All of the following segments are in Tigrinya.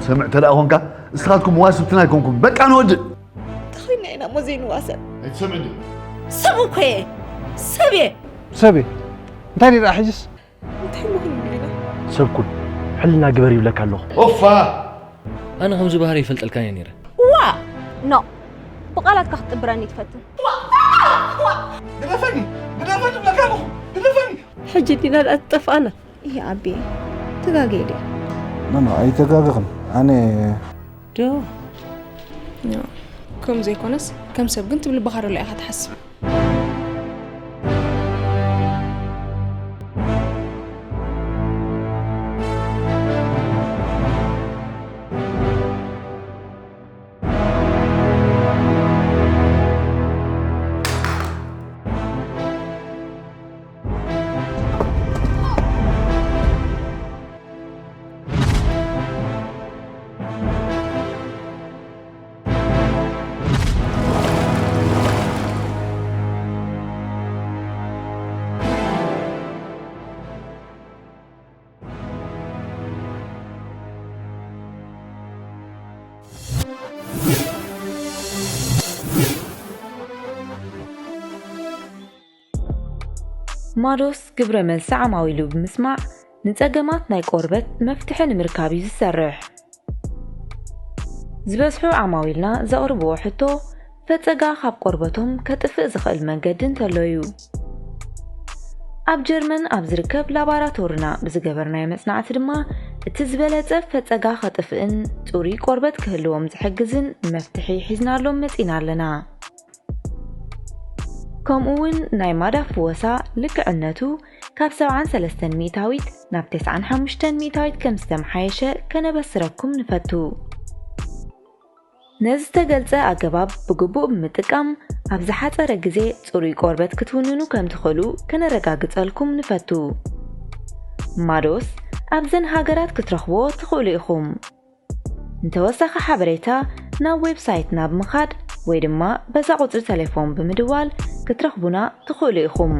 ሰምዕ ተደኣ ኾንካ፣ እስኻትኩም ዋስብትና ኣይኮንኩም። በቃ ንወድእ። ተኽሪና ኢና እሞ ዘይንዋሰብ። ኣይትሰምዕኒ። ሰብ እኮ እየ። ሰብ እየ። ሰብ እየ። እንታይ ደኣ ሕጅስ? እንታይ ምኹን ይብልና? ሰብ ኩን። ሕልና ግበር ይብለካ ኣለኹ። ኦፋ! ኣነ ከምዚ ባህሪ ይፈልጠልካ እየ ነይረ። ዋ! ኖ። ብቓላትካ ክትጥብረኒ ትፈትን። ግደፈኒ! ግደፈኒ እብለካ ኣለኹ! ግደፈኒ! ሕጂ ዲና ደኣ ትጠፍኣና። ይሄ ኣቤ ተጋገየ ድያ? ኖ፣ ኖ፣ ኣይተጋገኽን። ኣነ ዶ? ኖ፣ ከም ዘይኮነስ ከም ሰብ ግን ትብል ባህሪ ኢኻ ትሓስብ። ማዶስ ግብረ መልሲ ዓማዊሉ ብምስማዕ፣ ንጸገማት ናይ ቆርበት መፍትሒ ንምርካብ እዩ ዝሰርሕ። ዝበዝሑ ዓማዊልና ዘቕርብዎ ሕቶ፣ ፈጸጋ ካብ ቆርበቶም ከጥፍእ ዝኽእል መንገዲ እንተሎ እዩ። ኣብ ጀርመን ኣብ ዝርከብ ላባራቶርና ብዝገበርናዮ መጽናዕቲ ድማ፣ እቲ ዝበለጸ ፈጸጋ ከጥፍእን ጽሩይ ቆርበት ክህልዎም ዝሕግዝን መፍትሒ ሒዝናሎም መጺና ኣለና። ከምኡ እውን ናይ ማዳፍ ፍወሳ ልክዕነቱ ካብ ሰብዓን ሰለስተን ሚእታዊት ናብ ተስዓን ሓሙሽተን ሚእታዊት ከም ዝተመሓየሸ ከነበስረኩም ንፈቱ። ነዚ ዝተገልጸ ኣገባብ ብግቡእ ብምጥቃም፣ ኣብ ዝሓጸረ ግዜ ጽሩይ ቆርበት ክትውንኑ ከም ትኽእሉ ከነረጋግጸልኩም ንፈቱ። ማዶስ ኣብዘን ሃገራት ክትረኽብዎ ትኽእሉ ኢኹም። ንተወሳኺ ሓበሬታ ናብ ዌብሳይትና ብምኻድ ወይ ድማ በዛ ቁጽሪ ተሌፎን ብምድዋል ክትረኽቡና ትኽእሉ ኢኹም።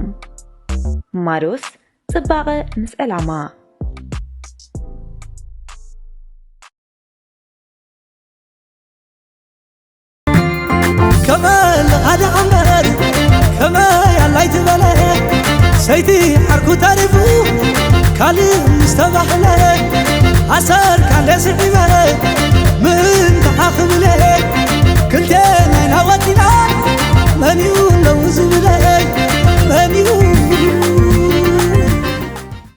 ማዶስ፣ ጽባቐ ምስ ዕላማ። ከመ ለኻዲ ቀንበር ከመ ያላይ ትበለ ሰይቲ ዓርኩ ተሪፉ ካልእ ምስተባህለ ኣሰር ካለ ስዒቡ